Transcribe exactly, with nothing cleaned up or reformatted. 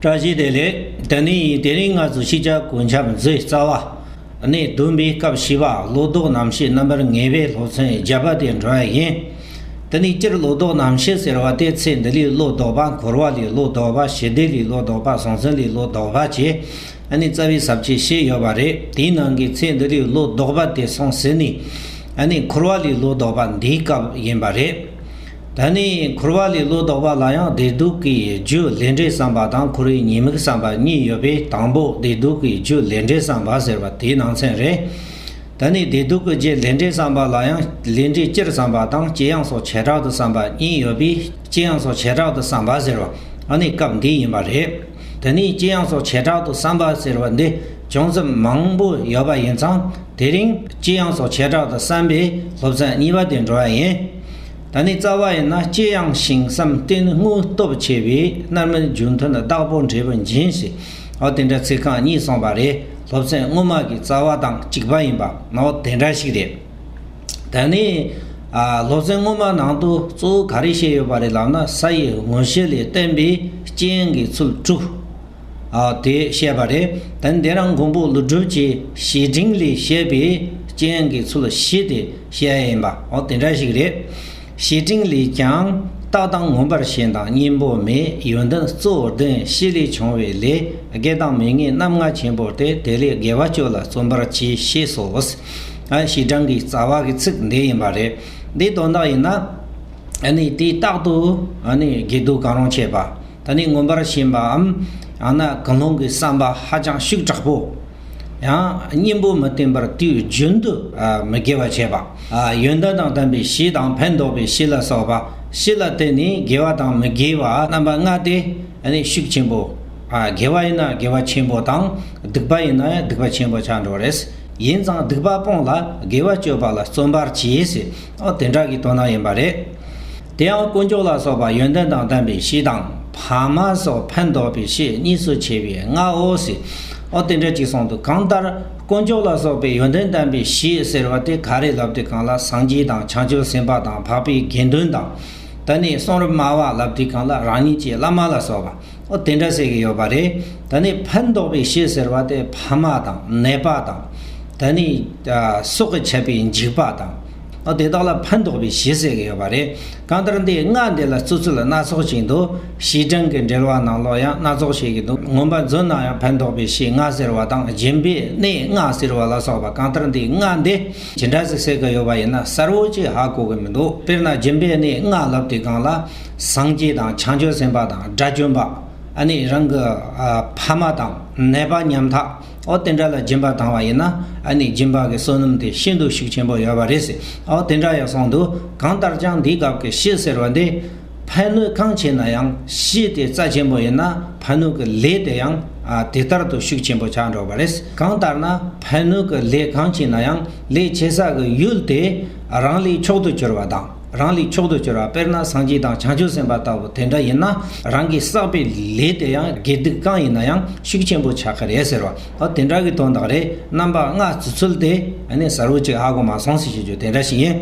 བཀྲ་ཤིས་བདེ་ལེགས། དེ་ནས་དེ་རིང་ང་ཚོ་ཤེས་བྱ་གོ་ཁྱབ་མཛོད་རྩ་བ་ནས་བདུན་པའི་སྐབས་བཞི་པ་བློ་ལྡོག་རྣམ་བཤད་རྣམ་པར་ངེས་པའི་སློབ་ཚན་བརྒྱད་པ་དེ་འགྲོ་ཡ་ཡིན། དེ་ནས་སྤྱིར་བློ་ལྡོག་རྣམ་བཤད་ཟེར་བ་དེ་ཚེ་འདི་ལས་བློ་ལྡོག་པ། འཁོར་བ་ལས་བློ་ལྡོག་པ། ཞི་བདེ་ལས་བློ་ལྡོག་པ། སོང་ཚུན་ལས་བློ་ལྡོག་པ་བཅས་ཨ་ནི་རྩ་བའི་ས་བཅད་བཤད་ཡོད་པ་རེད། དེའི་ནང་གི་ཚེ་འདི་ལས་བློ་ལྡོག་པ་དེ་སོང་ཟིན་ནས་ཨ་ནི་འཁོར་བ་ལས་བློ་ལྡོག་པ་འདིའི་སྐབས་ཡིན་པ་རེད། ད་ནི་འཁོར་བ་ལས་བློ་ལྡོག་པ་ལ་ཡང་བདེ་སྡུག་གི་རྒྱུ་ལས་འབྲས་བསམ་པ་དང་འཁོར་བའི་ཉེས་དམིགས་བསམ་པ་གཉིས་ཡོད་པས། དང་པོ་བདེ་སྡུག་གི་རྒྱུ་ལས་འབྲས་བསམ་པ་ཟེར་བ་དེའི་ནང་ཚན་རེད། ད་ནི་བདེ་སྡུག་གི་རྒྱུ་ལས་འབྲས་བསམ་པ་ལ་ཡང་ལས་འབྲས་སྤྱིར་བསམ་པ་དང་ལྕི་ཡང་སོགས་བྱེ་བྲག་ཏུ་བསམ་པ་གཉིས་ཡོད་པས། ལྕི་ཡང་སོགས་བྱེ་བྲག་ཏུ་བསམ་པ་ཟེར་བ་ཨ་ནི་སྐབས་འདི་ཡིན་པ་རེད། ད་ནི་ལྕི་ཡང་སོགས་བྱེ་བྲག་ཏུ་བསམ་པ་ཟེར་བ་འདི་བྱུང་ཚུལ་མང་པོ་ཡོད་པ་ཡིན་ཙང་། དེ་རིང་ལྕི་ཡང་སོགས་བྱེ་བྲག་ཏུ་བསམ་པའི་སློབ་ཚན་གཉིས་པ་དེ་འགྲོ་བ་ཡིན། ད་ནི་རྩ་བ་ཡིན་ན། ལྕི་ཡང་ཞིང་བསམ་གཏིང་དངོས་སྟོབས་ཆེ་བས། རྣམ་སྨིན་རྒྱུ་མཐུན་བདག་པོ་འབྲས་བུ་འབྱིན་ཞེས། འོ་དེ་འདྲ་ཚིག་རྐང་གཉིས་གསུངས་པ་རེད། སློབ་ཚན་སྔོན་མ་གི་རྩ་བ་དང་གཅིག་པ་ཡིན་པ། འོ་དེ་འདྲ་ཞིག་རེད། ད་ནི་ཨ་སློབ་ཚན་སྔོན་མ་ནང་དུ་གཙོ་བོ་ག་རེ་བཤད་ཡོད་པ་རེད་ལབ་ན། ས་ཡི་དངོས་གཞི་ལས་བརྟེན་པའི་ལྕི་ཡང་གི་ཚུལ་དྲུག་ཨ་དེ་བཤད་པ་རེད། ད་ནི་དེ་རིང་མགོན་པོ་ཀླུ་སྒྲུབ་ཀྱིས་བྱེད་འབྲིང་ལས་བཤད་པའི་ལྕི་ཡང་གི་ཚུལ་བཞི་དེ་བཤད་ཡ་ཡིན་པ། འོ་དེ་འདྲ་ཞིག་རེད། བྱེད་འབྲིང་ལས་ཀྱང་། རྟག་དང་མངོན་པར་ཞེན་དང་གཉེན་པོ་མེད། ཡོན་ཏན་གཙོ་བོར་ལྡན་བྱས་ལས་བྱུང་བའི་ལས། དགེ་དང་མི་དགེ་རྣམ་ལྔ་ཆེན་པོ་སྟེ། དེ་ལས་དགེ་བ་སྤྱོད་ལ་བརྩོན་པར་གྱིས་ཞེས་སོ། ཨ་བྱེད་འབྲིང་གི་རྩ་བ་གི་ཚིག་འདི་ཡིན་པ་རེད། འདིའི་དོན་དག་ཡིན་ན། ཨ་ནི་དེའི་རྟག་ཏུ་ཨ་ནི་དགེ་སྡིག་གང་རུང་བྱེད་པ། ད་ནི་མངོན་པར་ཞེན་པའམ། ཡང་ན་ཀུན་སློང་གི་བསམ་པ་ཧ་ཅང་ཤུགས་དྲག་པོ། ཡང་གཉེན་པོ་མི་བསྟེན་པར་དུས་རྒྱུན་དུ་ཨ་མི་དགེ་བ་བྱེད་པ། ཨ་ཡོན་ཏན་དང་ལྡན་པའི་བྱས་དང་ཕན་འདོགས་པའི་བྱས་ལ་སོགས་པ། བྱས་ལ་བརྟེན་ནས་དགེ་བ་དང་མི་དགེ་བ་རྣམ་པ་ལྔ་སྟེ། ཨ་ནི་ཤུགས་ཆེན་པོ། ཨ་དགེ་བ་ཡིན་ན་དགེ་བ་ཆེན་པོ་དང་། སྡིག་པ་ཡིན་ན་ཡང་སྡིག་པ་ཆེན་པོ་ཆགས་འགྲོ་བ་རེད། ཡིན་ཙང་སྡིག་པ་སྤོང་ལ་དགེ་བ་སྤྱོད་པ་ལ་བརྩོན་པར་གྱིས་ཟེར། ཨོ་དེ་འདྲ་གི་དོན་དག་ཡིན་པ་རེད། དེ་ཡང་དཀོན་མཆོག་ལ་སོགས་པ་ཡོན་ཏན་དང་ལྡན་པའི་བྱས་དང་། ཕ་མ་སོགས་ཕན་འདོགས་པའི་བྱས་གཉིས་སུ་ཕྱེ་བའི་ལྔའོ་ཟེར། ཨོ་དེ་འདྲ་ཅིག་གསུངས་འདུག་གང་ལྟར་དཀོན་མཆོག་ལ་སོགས་པའི་ཡོན་ཏན་ལྡན་པའི་བྱས་ཟེར་བ་དེ་ག་རེ་ལབ་དུས་སྒང་ལ། སངས་རྒྱས་དང་བྱང་ཆུབ་སེམས་དཔའ་དང་། འཕགས་པའི་དགེ་འདུན་དང་། ད་ནི་གསུང་རབ་སྨྲ་བ་ལབ་དུས་སྒང་ལ་རང་ཉིད་ཀྱི་བླ་མ་ལ་སོགས་པ། ཨོ་དེ་འདྲ་ཟེར་གྱི་ཡོད་པ་རེད། ད་ནི་ཕན་འདོགས་པའི་བྱས་ཟེར་བ་དེ་ཕ་མ་དང་ནད་པ་དང་། ད་ནི་ཨ་སྲོག་གི་ཆད་པའི་འཇིགས་པ་དང་། ཨོ་དེ་དག་ལ་ཕན་འདོགས་པའི་བྱས་ཟེར་གྱི་ཡོད་པ་རེད། གང་ལྟར་འདི་ལྔ་འདི་ལ་བརྩི་ཚུལ་སྣ་ཚོགས་ཅིག་འདུག་བྱེད་འབྲིང་གི་འགྲེལ་བ་ནང་ལོགས་ཡང་སྣ་ཚོགས་བྱེད་ཀྱི་འདུག་མངོན་པ་མཛོད་ནང་ཡང་ཕན་འདོགས་པའི་བྱས་ལྔ་ཟེར་བ་དང་། སྦྱིན་པའི་གནས་ལྔ་ཟེར་བ་ལ་སོགས་པ། གང་ལྟར་འདི་ལྔ་འདི་ཇི་འདྲ་ཟིག་ཟེར་གྱི་ཡོད་པ་ཡིན་ན་གསལ་བོ་ཅིག་ཧ་གོ་གི་མི་འདུག་དཔེར་ན་སྦྱིན་པའི་གནས་ལྔ་ལབ་དུས་སྒང་ལ། སངས་རྒྱས་དང་བྱང་ཆུབ་སེམས་དཔའ་དང་དགྲ་བཅོམ་པ། ཨ་ནི་རང་གི་ཨ་ཕ་མ་དང་ནད་པ་ཉམ་ཐག་ཨོ་དེ་འདྲ་ལ་སྦྱིན་པ་བཏང་བ་ཡིན་ན། ཨ་ནི་སྦྱིན་པ་གི་བསོད་ནམས་དེ་ཤིན་ཏུ་ཤུགས་ཆེན་པོ་ཡོད་པ་རེད་ཟེར། ཨོ་དེ་འདྲ་ཡང་གསུངས་འདུག་གང་ལྟར་ཀྱང་འདིའི་སྐབས་ཀྱི་བྱས་ཟེར་བ་འདི། ཕན་གནོད་གང་ཆེ་ན་ཡང་བྱས་དེ་རྩ་ཆེན་པོ་ཡིན་ན། ཕན་གནོད་ཀྱི་ལས་དེ་ཡང་ཨ་དེ་ལྟར་དུ་ཤུགས་ཆེན་པོ་ཆགས་འགྲོ་བ་རེད། གང་ལྟར་ན་ཕན་གནོད་ཀྱི་ལས་གང་ཆེ་ན་ཡང་ལས་བྱེད་ས་གི་ཡུལ་དེ་རང་ལས་མཆོག་ཏུ་གྱུར་བ་དང་། རང་ལས་མཆོག་ཏུ་གྱུར་བ། དཔེར་ན་སངས་རྒྱས་དང་བྱང་ཆུབ་སེམས་དཔའ་ལྟ་བུ་དེ་འདྲ་ཡིན་ན། རང་གིས་བསགས་པའི་ལས་དེ་ཡང་དགེ་སྡིག་གང་ཡིན་ན་ཡང་ཤུགས་ཆེན་པོ་ཆགས་ཀྱི་རེད་ཟེར་བ། ཨོ་དེ་འདྲ་གི་དོན་དག་རེད། རྣམ་པ་ལྔ་བརྩི་ཚུལ་དེ་ཨ་ནི་གསལ་བོ་ཅིག་ཧ་གོ་མ་སོང་ཟེར་ཞུ་རྒྱུ་དེ་འདྲ་ཞིག་ཡིན།